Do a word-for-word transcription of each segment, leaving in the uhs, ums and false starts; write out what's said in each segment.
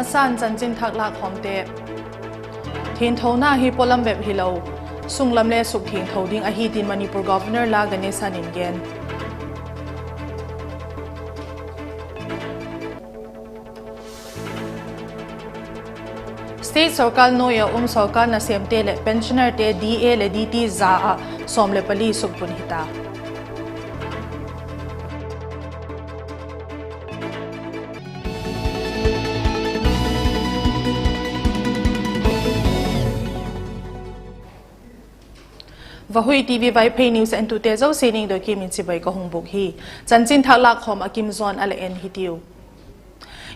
Masan chanchin thak lâkkhawmte. Thiangthona hi pawlam bep hilo, sunglam le sukthiangtho ding ahi tin Manipur Governor La Ganesan in gen. State sorkar nuai ah um sorkar nasêmte leh pensionerte D A leh D T za ah sawm le pali sukpun hita. Vahui T V Vaiphei news entute zosia ningdoi kim in chibai ka hung bûk hi. Chanchin thak lâkkhawm a kim zawn a la en hitiu.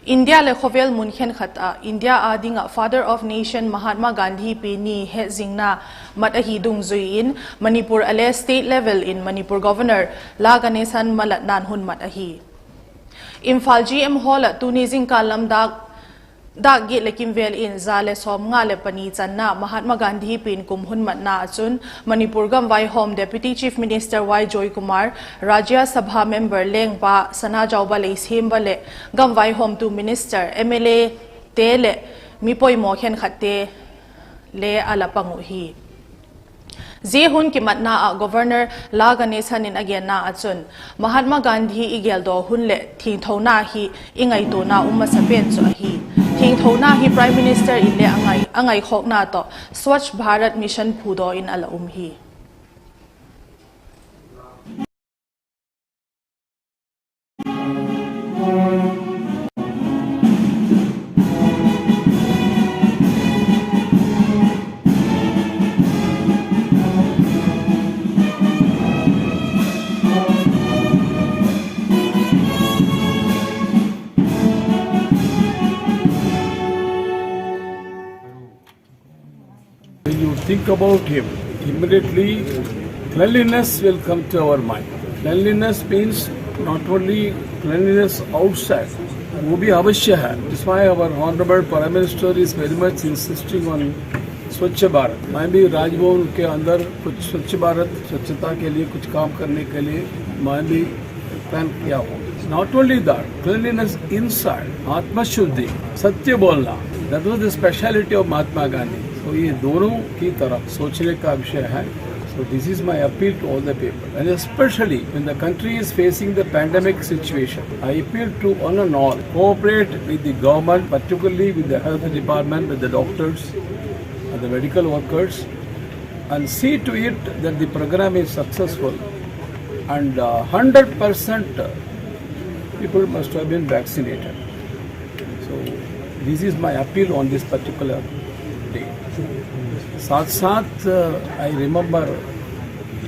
India leh khawvel mun khenkhat ah India â ding ah Father of Nation Mahatma Gandhi pi ni hetzingna mat ahi dungzui in Manipur ah le state level in Manipur Governor La Ganesan malatna'n hun mat ahi. Imphal G M Hall ah tuni zingkal lam dâk dâk giat leh kimvêl in za leh sawmnga leh pani channa Mahatma Gandhi pi'n kum hun matna ah chun Manipur gamvaihawm Deputy Chief Minister Y Joykumar, Rajya Sabha member lengpa Sanajaoba Leishemba leh gamvaihawmtu minister, M L Ate leh mi poimaw khenkhatte le a la pang uh hi. Zia hun kimatna ah Governor La Ganesan in a genna ah chun, Mahatma Gandhi i geldaw hun leh thiangthona hi i ngaituana um masa pen chu ahi. Thiangthona hi Prime Minister in le a ngai, a ngaikhawkna tawh Swachh Bharat Mission phudaw in a la um hi. When you think about him, immediately cleanliness will come to our mind. Cleanliness means not only cleanliness outside, वो भी अवश्य है। That's why our honorable Prime Minister is very much insisting on स्वच्छ भारत। मैं भी राजभवन के अंदर कुछ स्वच्छ भारत, स्वच्छता के लिए कुछ काम करने के लिए मैं भी plan किया हूँ। Not only that, cleanliness inside, आत्मशुद्धि, सत्य बोलना, that was the speciality of Mahatma Gandhi। तो ये दोनों की तरफ सोचने का विषय है। So this is my appeal to all the people, and especially when the country is facing the pandemic situation, I appeal to one and all, cooperate with the government, particularly with the health department, with the doctors and the medical workers, and see to it that the program is successful and, uh, hundred percent people must have been vaccinated. So this is my appeal on this particular day. साथ-साथ, uh, I remember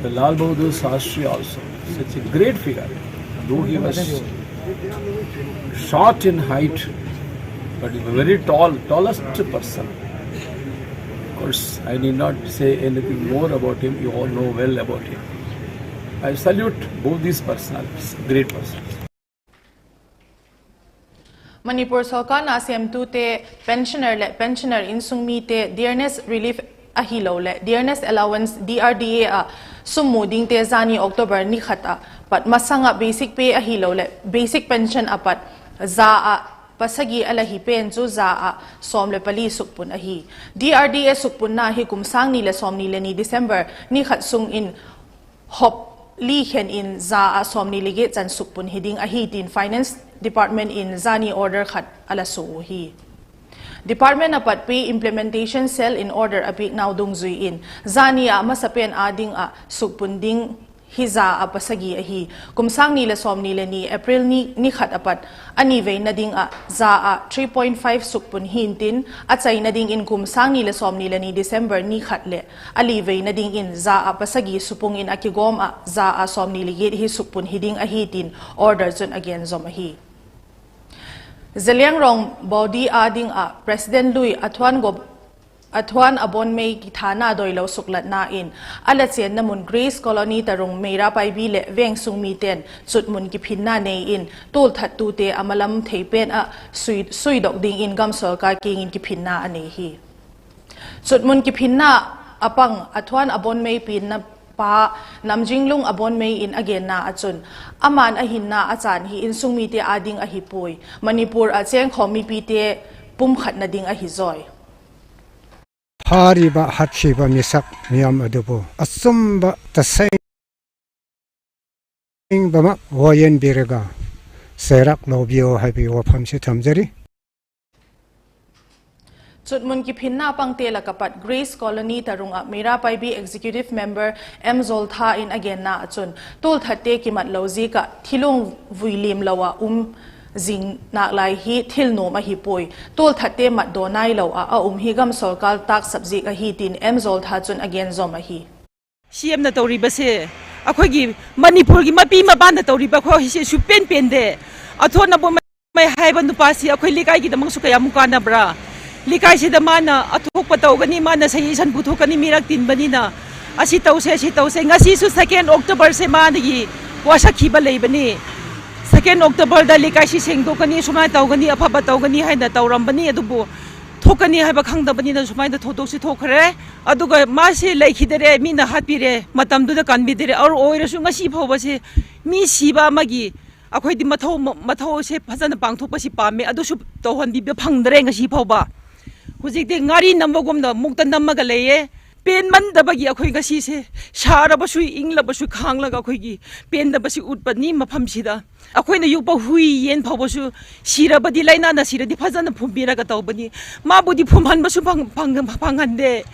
the Lal Bahadur Shastri also, such a great figure, though he was short in height, but he was very tall, tallest person. Of course, I need not say anything more about him. You all know well about him. I salute both these personalities, great persons. Manipur sorkar nasêmtute, pensioner leh pensioner insung mite dearness relief ahiloleh dearness allowance, D R D A ah sum mu dingte zani October ni khat ah pat masang ah basic pay ahiloleh basic pension ah pat za ah pasagi a la hi pen chu za ah sawm leh pali sukpun ahi. D R D A sukpunna hi kum sâng ni leh sawmni leh ni December ni khat sung in hop li khen in za ah sawmni leh giat chan sukpun hi ding ahi tin Finance Department in zani order khat a la sua uhi. Department a pat pi Implementation Cell in order a piaknau dungzui in zani ah masapen â ding ah sukpun ding hi za ah pasagi ahi. Kum sâng ni leh sawmni leh ni April ni, ni khat a pat a ni veina ding ah za ah three point five sukpun hi'ntin, a chaina dingin kum sâng ni leh sawmni leh ni December ni khat leh a li veina dingin za ah pasagi sukpun in a kigawm ah za ah sawmni leh giat hi sukpun hi ding ahi tin order chun a gen zom ahi. Zeliangrong body â ding ah President lui a thuan go a thuan a bawn mei kithana doilo suklatna in a la chênna mun Grace Colony Tarung Meira Paibi leh veng sung mite'n chutmun kiphinna nei in tualthattute a malam thei pen ah sui, suidok dingin gam sorkar kiang in kiphinna a nei hi. Chutmun kiphinna a pang a thuan a bawn mei pianna pa Namjinglung a bawn mei in a genna ah chun, ama'n a hinna a chân hi insung mite â ding ahi puai. Manipur ah chêngkhawm mipite pumkhatna ding ahi zawi. Hari ba hatsi ba misak miam a dubu a sum ba ta seng ba mak wayen birega serak lo bio hai bi wa pham si tham jeri. Chutmun kiphinna pangte lak ah pat Grace Colony Tarung ah Meira Paibi Executive Member M Zawltha in a genna ah chun, tualthatte kimat lo ziak ah thilung vui lim lo ah um zing nâk lai hi thil nuam ahi puai. Tualthatte mat daw nai lo ah a um hi gam sorkar tâksap ziak ahi tin M Zawltha chun a gen zawm ahi. ꯁꯤ ꯑꯦꯝꯅ ꯇꯧꯔꯤꯕꯁꯦ, ꯑꯩꯈꯣꯏꯒꯤ ꯃꯅꯤꯄꯨꯔꯒꯤ ꯃꯄꯤ ꯃꯄꯥꯅ ꯇꯧꯔꯤꯕ ꯑꯩꯈꯣꯏꯁꯦ ꯁꯨꯄꯦꯟ ꯄꯦꯟꯗꯦ꯫ ꯑꯊꯣꯟ ꯑꯕꯣꯟꯃꯩ ꯍꯥꯏꯕ ꯅꯨꯄꯥꯁꯤ ꯑꯩꯈꯣꯏ ꯂꯩꯀꯥꯏꯒꯤꯗꯃꯛꯁꯨ ꯀꯌꯥꯃꯨꯛ ꯀꯥꯟꯅꯕ꯭ꯔꯥ? ꯂꯩꯀꯥꯏꯁꯤꯗ ꯃꯥꯅ ꯑꯊꯣꯛꯄ ꯇꯧꯒꯅꯤ, ꯃꯥꯅ suggestion ꯄꯨꯊꯣꯛꯀꯅꯤ, ꯃꯤꯔꯛ ꯇꯤꯟꯕꯅꯤꯅ꯫ ꯑꯁꯤ ꯇꯧꯁꯦ, ꯑꯁꯤ ꯇꯧꯁꯦ꯫ ꯉꯁꯤꯁꯨ second Octoberꯁꯦ ꯃꯥꯒꯤ ꯋꯥꯁꯛꯈꯤꯕ ꯂꯩꯕꯅꯤ꯫ Second Octoberꯗ ꯂꯩꯀꯥꯏꯁꯤ ꯁꯦꯡꯗꯣꯛꯀꯅꯤ, ꯁꯨꯃꯥꯏꯅ ꯇꯧꯒꯅꯤ, ꯑꯐꯕ ꯇꯧꯒꯅꯤ ꯍꯥꯏꯅ ꯇꯧꯔꯝꯕꯅꯤ꯫ ꯑꯗꯨꯕꯨ ꯊꯣꯛꯀꯅꯤ ꯍꯥꯏꯕ ꯈꯪꯗꯕꯅꯤꯅ ꯁꯨꯃꯥꯏꯅ ꯊꯧꯗꯣꯛꯁꯤ ꯊꯣꯛꯈ꯭ꯔꯦ꯫ ꯑꯗꯨꯒ ꯃꯥꯁꯦ ꯂꯩꯈꯤꯗꯔꯦ, ꯃꯤꯅ ꯍꯥꯠꯄꯤꯔꯦ, ꯃꯇꯝꯗꯨꯗ ꯀꯟꯕꯤꯗꯔꯦ꯫ ꯑꯗꯨ ꯑꯣꯏꯔꯁꯨ ꯉꯁꯤ ꯐꯥꯎꯕꯁꯦ ꯃꯤ ꯁꯤꯕ ꯑꯃꯒꯤ ꯑꯩꯈꯣꯏꯗꯤ ꯃꯊꯧ, ꯃꯊꯧꯁꯦ ꯐꯖꯅ ꯄꯥꯡꯊꯣꯛꯄꯁꯤ ꯄꯥꯝꯃꯦ, ꯑꯗꯨꯁꯨ ꯇꯧꯍꯟꯕꯤꯕ ꯐꯪꯗꯔꯦ ꯉꯁꯤ ꯐꯥꯎꯕ꯫ ꯍꯧꯖꯤꯛꯇꯤ ꯉꯥꯔꯤ ꯅꯝꯕꯒꯨꯝꯅ ꯃꯨꯛꯇ ꯅꯝꯃꯒ ꯂꯩꯌꯦ꯫ ꯄꯦꯟꯃꯟꯗꯕꯒꯤ ꯑꯩꯈꯣꯏ ꯉꯁꯤꯁꯦ ꯁꯥꯔꯕꯁꯨ ꯏꯪꯂꯕꯁꯨ ꯈꯥꯡꯂꯒ ꯑꯩꯈꯣꯏꯒꯤ ꯄꯦꯟꯗꯕꯁꯤ ꯎꯠꯄꯅꯤ ꯃꯐꯝꯁꯤꯗ꯫ ꯑꯩꯈꯣꯏꯅ ꯌꯣꯛꯄ ꯍꯨꯏ ꯌꯦꯟ ꯐꯥꯎꯕꯁꯨ ꯁꯤꯔꯕꯗꯤ, ꯂꯥꯏꯅꯥꯅ ꯁꯤꯔꯗꯤ ꯐꯖꯅ ꯐꯨꯝꯕꯤꯔꯒ ꯇꯧꯕꯅꯤ꯫ ꯃꯥꯕꯨꯗꯤ ꯐꯨꯝꯍꯟꯕꯁꯨ ꯐꯪ-, ꯐꯪ-, ꯐꯪꯍꯟꯗꯦ,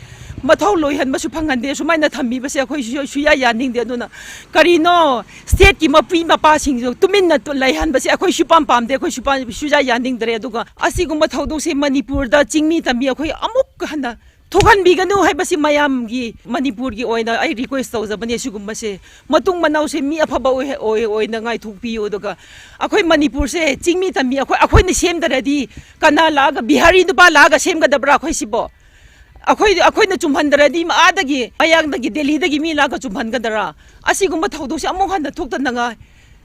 ꯃꯊꯧ ꯂꯣꯏꯍꯟꯕꯁꯨ ꯐꯪꯍꯟꯗꯦ꯫ ꯁꯨꯃꯥꯏꯅ ꯊꯝꯕꯤꯕꯁꯦ ꯑꯩꯈꯣꯏ ꯁꯨ-, ꯁꯨꯌꯥ ꯌꯥꯅꯤꯡꯗꯦ꯫ ꯑꯗꯨꯅ ꯀꯔꯤꯅꯣ stateꯀꯤ ꯃꯄꯤ ꯃꯄꯥꯁꯤꯡꯁꯨ ꯇꯨꯃꯤꯟꯅ ꯇꯨ-, ꯂꯩꯍꯟꯕꯁꯦ ꯑꯩꯈꯣꯏ ꯁꯨꯄꯥꯝ ꯄꯥꯝꯗꯦ, ꯑꯩꯈꯣꯏ ꯁꯨꯄꯥꯝ, ꯁꯨꯌꯥ ꯌꯥꯅꯤꯡꯗ꯭ꯔꯦ꯫ ꯑꯗꯨꯒ ꯑꯁꯤꯒꯨꯝꯕ ꯊꯧꯗꯣꯛꯁꯦ ꯃꯅꯤꯄꯨꯔꯗ ꯆꯤꯡꯃꯤ ꯇꯝꯃꯤ ꯑꯩꯈꯣꯏ ꯑꯃꯨꯛ ꯍꯟꯅ ꯊꯣꯛꯍꯟꯕꯤꯒꯅꯨ ꯍꯥꯏꯕꯁꯤ ꯃꯌꯥꯝꯒꯤ, ꯃꯅꯤꯄꯨꯔꯒꯤ ꯑꯣꯏꯅ ꯑꯩ request ꯇꯧꯖꯕꯅꯦ꯫ ꯁꯤꯒꯨꯝꯕꯁꯦ ꯃꯇꯨꯡ ꯃꯅꯥꯎꯁꯦ ꯃꯤ ꯑꯐꯕ ꯑꯣꯏ-, ꯑꯣꯏ-, ꯑꯣꯏꯅ ꯉꯥꯏꯊꯣꯛꯄꯤꯌꯨ꯫ ꯑꯗꯨꯒ ꯑꯩꯈꯣꯏ ꯃꯅꯤꯄꯨꯔꯁꯦ ꯆꯤꯡꯃꯤ ꯇꯝꯃꯤ ꯑꯩꯈꯣꯏ, ꯑꯩꯈꯣꯏꯅ ꯁꯦꯝꯗ꯭ꯔꯗꯤ ꯀꯅꯥ ꯂꯥꯛꯑꯒ, ꯕꯤꯍꯥꯔꯤ ꯅꯨꯄꯥ ꯂꯥꯛꯑꯒ ꯁꯦꯝꯒꯗꯕ꯭ꯔꯥ ꯑꯩꯈꯣꯏ ꯁꯤꯕꯣ? ꯑꯩꯈꯣꯏ, ꯑꯩꯈꯣꯏꯅ ꯆꯨꯝꯍꯟꯗ꯭ꯔꯗꯤ ꯑꯥꯗꯒꯤ, ꯃꯌꯥꯡꯗꯒꯤ, ꯗꯦꯜꯂꯤꯗꯒꯤ ꯃꯤ ꯂꯥꯛꯑꯒ ꯆꯨꯝꯍꯟꯒꯗ꯭ꯔꯥ? ꯑꯁꯤꯒꯨꯝꯕ ꯊꯧꯗꯣꯛꯁꯦ ꯑꯃꯨꯛ ꯍꯟꯅ ꯊꯣꯛꯇꯅꯉꯥꯏ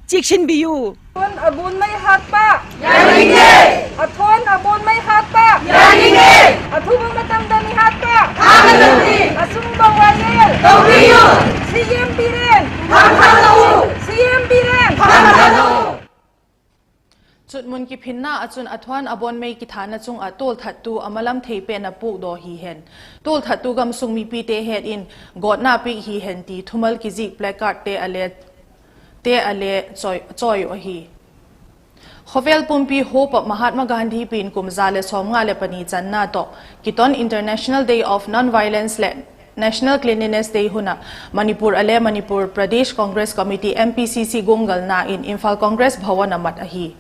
ꯆꯦꯛꯁꯤꯟꯕꯤꯌꯨ꯫ ꯑꯊꯣꯟ ꯑꯕꯣꯟꯃꯩ ꯍꯥꯠꯄ ꯌꯥꯅꯤꯡꯗꯦ꯫ ꯑꯊꯣꯟ ꯑꯕꯣꯟꯃꯩ ꯍꯥꯠꯄ ꯌꯥꯅꯤꯡꯗꯦ꯫ ꯑꯊꯨꯕ ꯃꯇꯝꯗ ꯃꯤꯍꯥꯠꯄ ꯊꯥꯒꯗꯕꯅꯤ꯫ ꯑꯆꯨꯝꯕ ꯋꯥꯌꯦꯜ ꯇꯧꯕꯤꯌꯨ꯫ ꯁꯤ ꯑꯦꯝ ꯕꯤꯔꯦꯟ ꯊꯥꯡꯊꯔꯛꯎ꯫ ꯁꯤ ꯑꯦꯝ ꯕꯤꯔꯦꯟ ꯊꯥꯡꯊꯔꯛꯎ꯫ Chutmun kiphinna ah chun Athuan Abonmei kithana chung ah tualthattu a malam thei pen a puakdaw hi hen, tualthattu gamsung mipite het in gawtna piak hi hen ti thumal kizik placard te a le, te a le chawi, chawi uh ahi. Khawvel pumpi Hope ah Mahatma Gandhi pian kum za le sawmnga le pani channa tawh kiton International Day of Non-Violence leh National Cleanliness Day hun ah Manipur a le Manipur Pradesh Congress Committee, M P C C, guanggalna in Imphal Congress Bhawan ah mat ahi.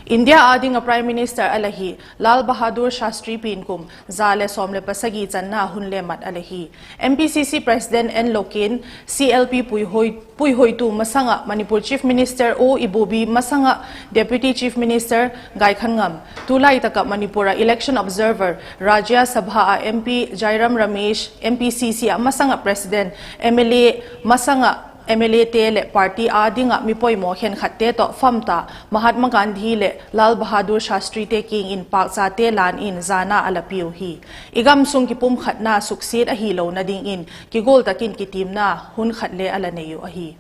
India â ding ah Prime Minister a la hi Lal Bahadur Shastri pian kum za le sawm le pasagi channa hun le mat a la hi. M P C C President N Loken, C L P puihoi-, puihoitu masang ah Manipur Chief Minister O Ibobi, masang ah Deputy Chief Minister Gaikhangam, tulai tak ah Manipur ah election observer, Rajya Sabha ah M P Jairam Ramesh, M P C C ah masang ah President, M L A, masang ah M L A te leh party â ding ah mi poimaw khenkhatte tawh famta Mahatma Gandhi leh Lal Bahadur Shastri te kiang in pâkchate lan in zana a la piu hi. I gamsung kipumkhatna suksiat ahilona dingin kigual tak in kitiamna hun khat le a la nei uh ahi.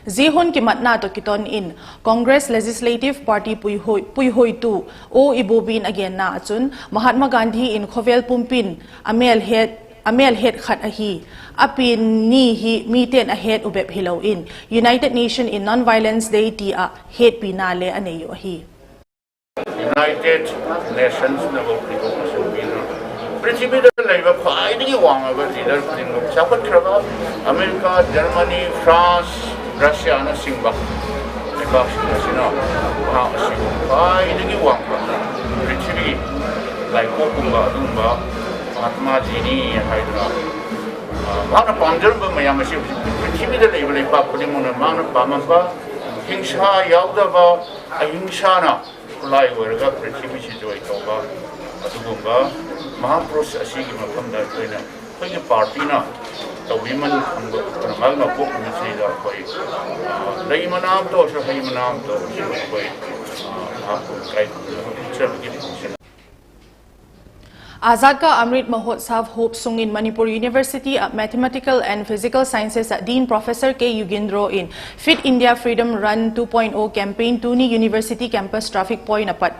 Zia hun kimatna tawh kiton in Congress Legislative Party puihoi-, puihoitu O Ibobi in a genna ah chun Mahatma Gandhi in khawvel pumpi in a mêl het, a mêl het khat ahi. A pian ni hi mite'n a het uh bep hilo in United Nation in Non-Violence Day ti ah hetpina le a nei uh ahi. United Nations na bawk ni bawk a sung pi na. Prithivida leiba khwaidagi wang a ba leader pi na. Chapat khra ba America, Germany, France, Russia na sing ba. Leiba sing na sina. Ha sing khwaidagi wang ba. Prithivi lai ko kum ba dung ba. Mahatma ji ni hai na. Mana pamjar ba mayam si prithivida leiba leiba khuni muna mana pamam ba. Hingsa yaudava, ahingsa na. Khulai waraga prithvi si joy tawh ba, adugum ba, Mahapurush asigi mafam da koina, koina party na, tawh bi man khang ba, khang ngal na pok na si da koi, ah, lei manam tawh, sa hei manam tawh, si koi, ah, Mahapurush kai, sa ki function. Azad Ka Amrit Mahotsav huap sung in Manipur University ah Mathematical and Physical Sciences ah Dean Professor K Yugindro in Fit India Freedom Run two point oh campaign tuni University campus traffic point ah pat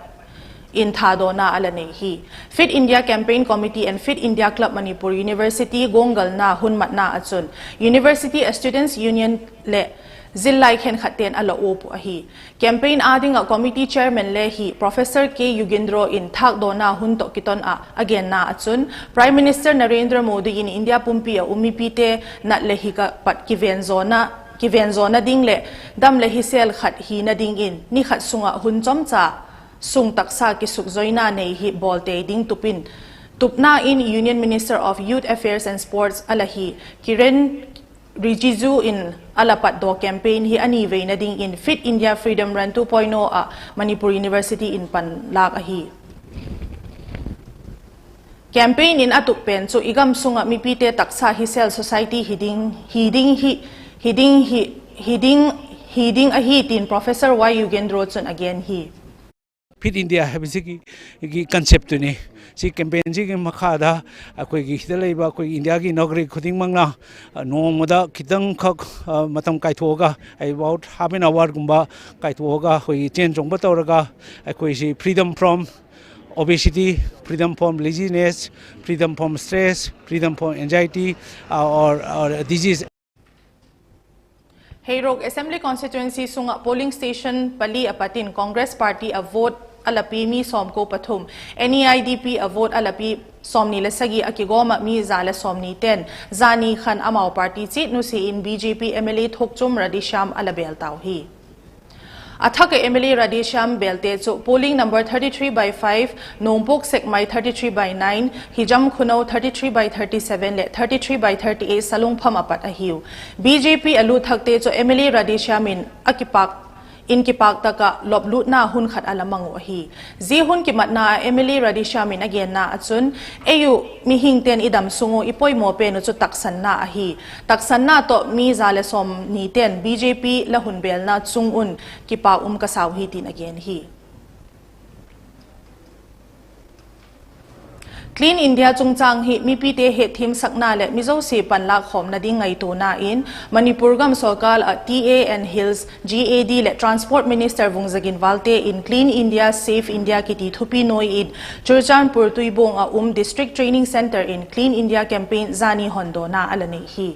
in thadawna a la nei hi. Fit India Campaign Committee and Fit India Club Manipur University guanggalna hun matna ah chun University Students Union leh zillai khenkhatte'n a la uap uh ahi. Campaign â ding ah committee chairman le hi Professor K Yogendro in thakdawna hun tawh kiton ah a genna ah chun, Prime Minister Narendra Modi in India pumpi ah um mipite nat leh hik ah pat kiven zawna ding leh dam leh hisel khat hina dingin ni khat sung ah hun chomcha sung taksa kisukzoina nei hi bawl tei ding tup in, tupna in Union Minister of Youth Affairs and Sports a la hi Kiren Rijiju in a la patdaw campaign hi a ni veina dingin Fit India Freedom Run two point o ah Manipur University in panlâk ahi. Campaign in a tup pen chu i gam sung ah mipite taksa hisel society hi ding, hi ding hi, hi ding hi, hi ding, hi ding ahi tin Professor Y Yogendro chun a gen hi. Fit India ꯍꯥꯏꯕꯁꯤꯒꯤ ꯒꯤ concept ꯇꯨꯅꯤ꯫ ꯁꯤ campaign ꯁꯤꯒꯤ ꯃꯈꯥꯗ ꯑꯩꯈꯣꯏꯒꯤ ꯁꯤꯗ ꯂꯩꯕ ꯑꯩꯈꯣꯏꯒꯤ ꯏꯟꯗꯤꯌꯥꯒꯤ ꯅꯥꯒꯔꯤꯛ ꯈꯨꯗꯤꯡꯃꯛꯅ, ꯑ, ꯅꯣꯡꯃꯗ ꯈꯤꯇꯪꯈꯛ, ꯑ, ꯃꯇꯝ ꯀꯥꯏꯊꯣꯛꯑꯒ, about half an hour ꯒꯨꯝꯕ ꯀꯥꯏꯊꯣꯛꯑꯒ ꯑꯩꯈꯣꯏꯒꯤ ꯆꯦꯟ ꯆꯣꯡꯕ ꯇꯧꯔꯒ ꯑꯩꯈꯣꯏꯁꯤ freedom from obesity, freedom from laziness, freedom from stress, freedom from anxiety, uh, or, or disease. Heirok Assembly Constituency sung ah polling station pali a pat in Congress Party a vote a la pi mi sawmkua pathum, N E I D P a vote a la pi sawmni le sagi a kigawm ah mi za le sawmni ten zani khan amau party chiat nusia in B J P M L A Thokchom Radheshyam a la bel tau hi. A thak ah M L A Radheshyam belte chu polling number thirty three by five, Nongpok Sekmai thirty three by nine, Hijam Khunou thirty three by thirty seven leh thirty three by thirty eight Salungpham a pat ahiu. B J P a lut thakte chu M L A Radheshyam in a kipâk, in kipâk tak ah loplutna hun khat a la mang uh ahi. Zia hun kimatna ah M L A Radheshyam in a genna ah chun, ei uh mihingte'n i dam sung uh i poimaw pen uh chu taksanna ahi. Taksanna tawh mi za le sawmni ten B J P la hun belna chung un kipâk um ka sau hi tin a gen hi. Clean India chungchâng hi mipite hetthiamsakna leh mi zosia panlâk khawmna ding ngaituana in Manipur gam sawlkâl ah T A and Hills, G A D leh Transport Minister Vungzagin Valte in Clean India, Safe India kiti thupi nuai in Churachandpur Tuibuang ah um District Training Centre in Clean India Campaign zani hondawna a la nei hi.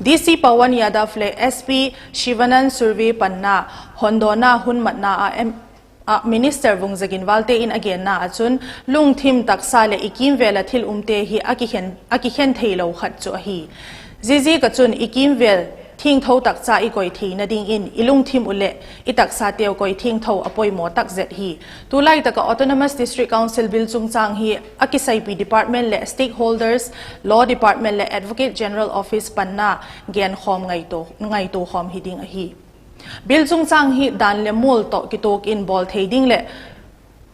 D C Pawan Yadav leh S P Shivanand Surve panna hondawna hun matna ah Minister Vungzagin Valte in a genna ah chun, lungthim, taksa leh i kîmvêl ah thil umte hi a kikhen theilo khat chu ahi. Ziaziak ah chun i kîmvêl thiangtho takcha i koi theina dingin i lungthim uh leh i taksateu koi thiangtho a poimaw tak zet hi. Tulai tak ah Autonomous District Council Bill chungchâng hi a kisaipi department leh stakeholders, Law Department leh Advocate General Office panna genkhawm ngaitua khawm hi ding ahi. Bill chungchâng hi dan le mual tawh kituak in bawl thei ding leh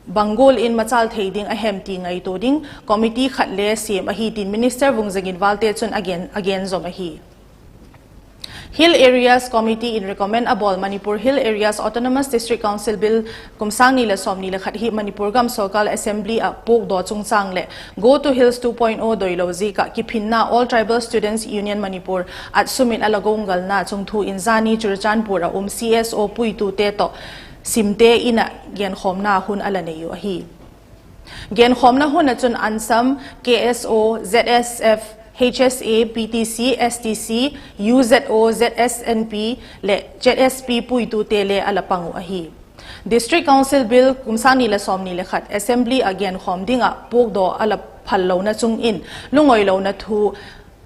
bang gual in machâl thei ding a hem ti ngaitua ding committee khat le siam ahi tin Minister Vungzagin Valte chun a gen zawm ahi. Hill Areas Committee in recommend a bawl Manipur Hill Areas Autonomous District Council Bill kum sâng ni leh sawmni le khat hi Manipur gam sawlkâl Assembly ah puakdaw chungchâng leh Go to Hills two point o doilo ziak ah kiphinna All Tribal Students Union Manipur, ATSUM in a la guanggalna chungthu in zani Churachandpur ah um C S O puitute tawh simte in ah genkhawmna hun a la nei uh ahi. Genkhawmna hun ah chun ANSAM, K S O, Z S F, H S A, P T C, S T C, U Z O, Z S N P leh Z S P puitute le a la pang uh ahi. District Council Bill kum sâng ni leh sawmni le khat Assembly ah genkhawm ding ah puakdaw a la phallona chung in lungoilona thu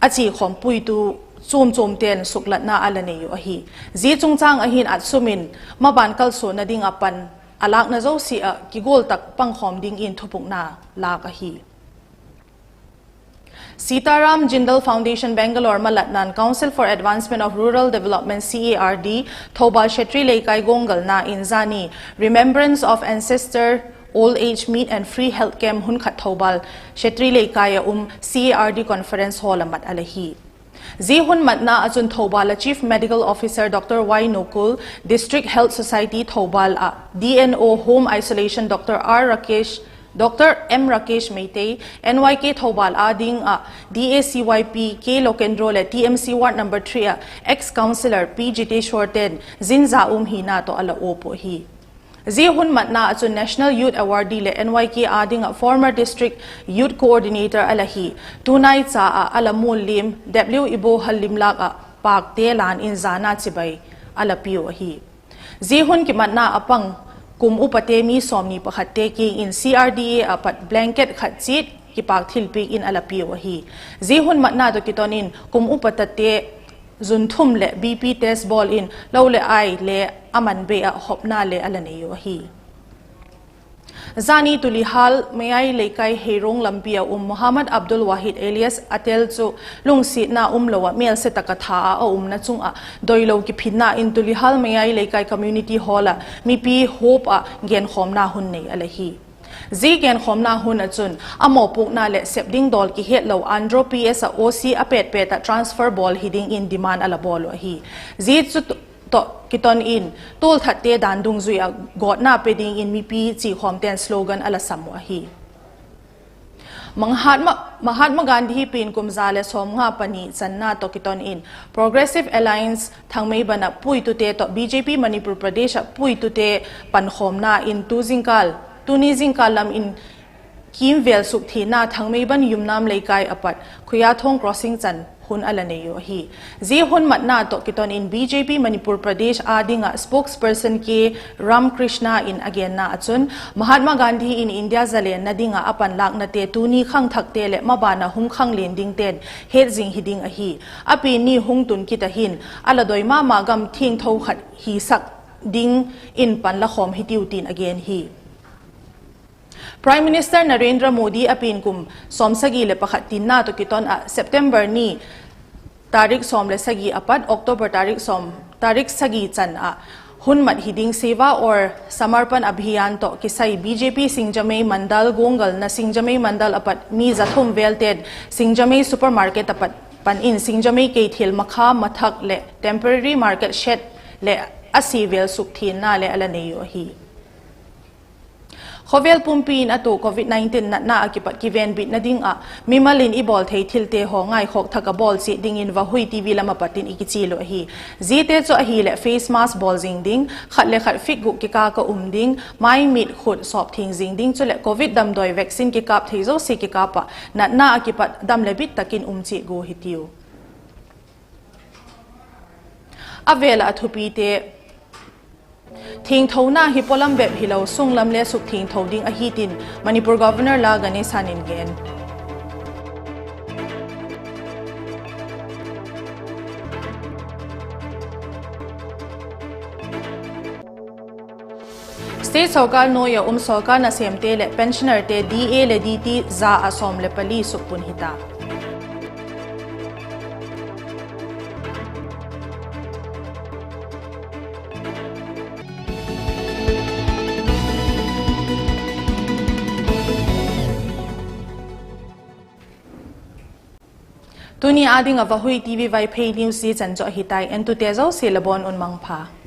a chiakhawm puitu chuamchuamte'n suklatna a la nei uh ahi. Zia chungchâng ah hin ATSUM in maban kalsuanna ding ah pan a lâkna zosia ah kigual tak pangkhawm dingin thupukna lâk ahi. Sitaram Jindal Foundation Bangalore malatna'n Council for Advancement of Rural Development, C A R D, Thoubal Shetri Leikai guanggalna in zani Remembrance of Ancestor Old Age Meet and Free Health Camp hun khat Thoubal Shetri Leikai ah um C A R D Conference Hall ah mat a la hi. Zia hun matna ah chun Thoubal ah Chief Medical Officer Doctor Y Nokul, District Health Society Thoubal ah D N O Home Isolation Doctor R Rakesh, Doctor M Rakesh Meitei, N Y K Thoubal â ding ah D A C Y P K Lokendro leh T M C Ward number three ah ex-councillor P Jiteshwar te'n zinza um hina tawh a la uap uh ahi. Zia hun matna ah chun National Youth Awardee leh N Y K â ding ah former district youth coordinator a la hi, tunai cha ah a la mual lim W Ibohal limlâk ah pâkte lan in zana chibai a la piu ahi. Zia hun kimatna a pang kum upate mi sawmni pakhatte kiang in C R D A ah pat blanket khat chiat kipâk thilpiak in a la piu ahi. Zia hun matna tawh kiton in kum upatate zun thum leh B P test bawl in lo leh ai le a man bei ah hopna le a la nei uh ahi. Zani Tulihal Mayai Leikai Heirong lampi ah um Mohammad Abdul Wahid alias Atel chu lungsiatna umlo ah mêlse tak ah tha ah a umna chung ah doilo kiphinna in Tulihal Mayai Leikai Community Hall ah mipi huap ah genkhawmna hun nei a la hi. Zia genkhawmna hun ah chun a mawpuakna leh sep ding dawl kihetlo Andro P S ah O C a pêtpêt ah transfer bawl hi dingin demand a la bawl uh ahi. Zia chu tawh kiton in tualthatte dan dungzui ah gawtna pe dingin mipi chiakhawmte'n slogan a la sam uh ahi. Mahatma, Mahatma Gandhi pian kum za leh sawmnga pani channa tawh kiton in Progressive Alliance Thangmeiban ah puitute tawh B J P Manipur Pradesh ah puitute pankhawmna in tu zingkâl, tuni zingkâl lam in kîmvêl sukthianna Thangmeiban Yumnam Leikai ah pat Khuyathong Crossing chan hun a la nei uh ahi. Zia hun matna tawh kiton in B J P Manipur Pradesh â ding ah spokesperson K Ramkrishna in a genna ah chun, Mahatma Gandhi in India zalenna ding ah a panlâknate tuni khangthakte leh maban ah hung khanglen dingte'n hetzing hi ding ahi. A pian ni hung tun kit ah hin a la doi ma ma gam thiangtho khat hisak dingin pan la khawm hitiu tin a gen hi. Prime Minister Narendra Modi a pian kum sawmsagi leh pakhat tinna tawh kiton ah September ni tarik sawm leh sagi a pat October tarik sawm, tarik sagi chan ah hun mat hi ding Seva aur Samarpan Abhiyan tawh kisai B J P Singjamei Mandal, Gongalna Singjamei Mandal a pat mi za thum vêlte'n Singjamei supermarket a pat pan in Singjamei keithel makha, mathak leh temporary market shed leh a sia vêl sukthianna le a la nei uh ahi. Khawvel pumpi in a tuak Covid nineteen natna ah kipat kivenbitna ding ah mimal in i bawl thei thilte haw ngaikhawk thak ah bawl chiat dingin Vahui T V lam ah pat in i kichial uh ahi. Ziate chu ahileh face mask bawl zing ding, khat le khat feet guk kikâl ah um ding, mai, mit, khut sawp thiang zing ding, chuleh Covid damdawi vaccine kikâp thei zosia kikâp ah natna ah kipat dam leh bit tak in um chiat gua hitiu. A vêl ah a thupite. Thiangthona hi pawlam bep hilo, sunglam le sukthiangtho ding ahi tin Manipur Governor La Ganesan in gen. State sorkar nuai ah um sorkar nasêmte leh pensionerte D A leh D T za ah sawm le pali sukpun hita. Tuni â ding ah Vahui T V Vaiphei news zia chan chu ahi tai, entute zosia la bawn un mangpha.